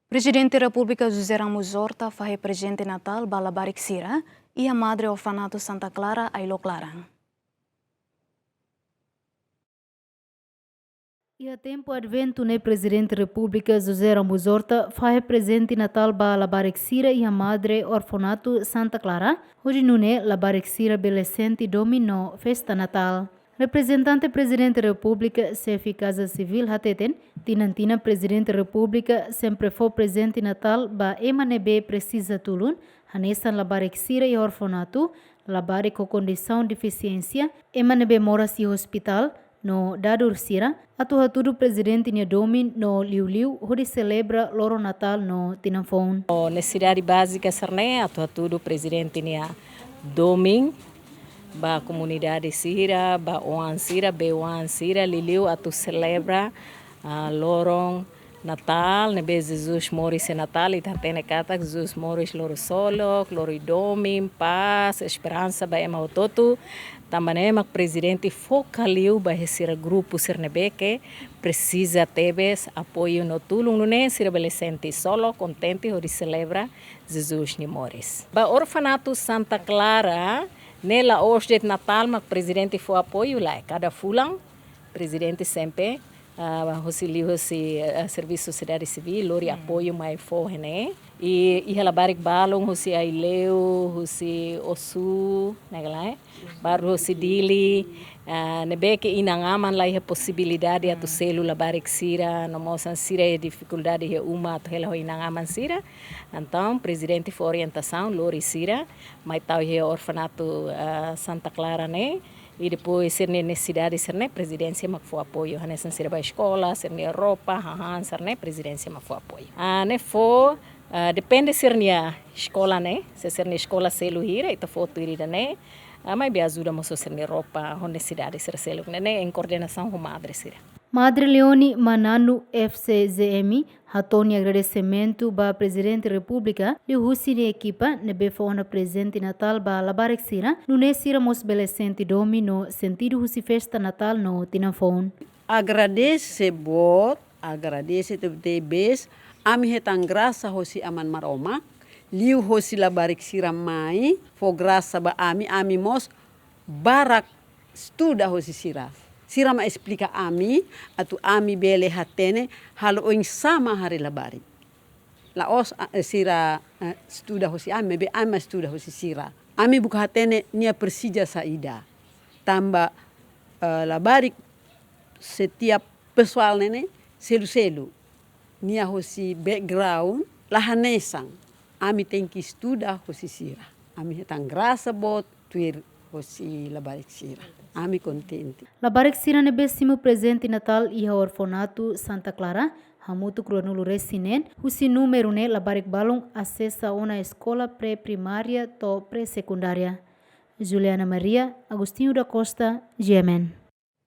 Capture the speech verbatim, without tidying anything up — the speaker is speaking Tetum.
Prezidente Repúblika José Ramos Horta fahe prezente Natál ba labarik sira iha Madre Orfanatu Santa Clara, Ailok Laran. Iha tempu Adventu ne'e, Prezidente Repúblika José Ramos Horta fahe prezente Natál ba labarik sira iha Madre Orfanatu Santa Clara, hodi nune'e labarik sira bele sente domin no festa Natál. Reprezentante Prezidente Repúblika, Xefe Kaza Sivíl hateten, tinan-tinan Prezidente Repúblika sempre fó prezente Natál ba ema ne'ebé presiza tulun, hanesan labarik sira iha orfanatu, labarik ho kondisaun defisiénsia, ema ne'ebé moras iha ospitál, no dadur sira, atu hatudu Prezidente nia domin no liuliu hodi selebra loron Natál no tinan foun. Ho nesesidade bázika sira-ne'e atu hatudu Prezidente nia domin ba komunidade sira, ba oan sira, bei-oan sira, liuliu atu selebra, ah, loron Natál, ne'ebé Jesus moris iha Natál, ita hatene katak Jesus moris lori ksolok, lori domin, pás, esperansa ba ema hotu-hotu. Tanba ne'e mak Prezidente foka liu ba iha sira grupu sira ne'ebé ke presiza tebes apoiu no tulun, nune'e sira bele sente ksolok, kontente hodi selebra Jesus nia moris. Ba Orfanatu Santa Clara, ne'e la'ós de'it Natál mak Prezidente fó apoiu, lae, kada fulan Prezidente sempre, ah, hosi liuhosi, ah, servisu sosiedade sivíl, lori apoiu mai fó iha ne'e. I iha labarik balun hosi Aileu, hosi Ossu, ne'e ka lae, baru hosi Dili, ah, ne'ebé ke inan-aman la iha posibilidade atu selu labarik sira, no mós sira iha difikuldade iha uma atu hela ho inan-aman sira. Entaun Prezidente fó orientasaun lori sira mai tau iha Orfanatu, ah, Santa Clara ne'e. I depois sira-nia nesesidade sira-ne'e Prezidénsia mak fó apoiu. Hanesan sira ba eskola, sira-nia roupa, hahán sira-ne'e Prezidénsia mak fó apoiu. Ah, ne'e fó, ah, depende sira-nia eskola ne'e. Se sira-nia eskola selu hira, ita fó tuir ida-ne'e. Ah, maibé ajuda mós ho sira-nia roupa, ho nesesidade sira seluk ne'e, ne'e em coordenação ho madre sira. Madre Leoni Mananu, F C J M, hato'o nia agradesimentu ba Prezidente Repúblika liuhusi nia ekipa ne'ebé fó ona prezente Natál ba labarik sira, nune'e sira mós bele sente domin no sentidu husi festa Natál no tinan foun. Agradese boot, agradese tebetebes, ami hetan grasa hosi Aman Maromak, liuhosi labarik sira mai fó grasa ba ami, ami mós barak estuda hosi sira. Sira mak esplika ami, atu ami bele hatene halo oinsá mak haree labarik. La'ós, ah, eh, sira, eh, estuda hosi ami, maibé ami mak estuda hosi sira. Ami buka hatene nia presiza saida. Tanba, eh, labarik setiap pesoál ne'e ne'e selu-selu. Nia hosi background la hanesan. Ami tenke estuda hosi sira. Ami hetan grasa boot tuir hosi labarik sira. Ami kontente. Labarik sira ne'ebé simu prezente Natál iha Orfanatu Santa Clara, hamutuk ruanulu-resin-neen, husi númeru ne'e labarik balun asesa ona eskola pré-primária to'o pré-sekundária. Juliana Maria, Agostinho da Costa, G M N.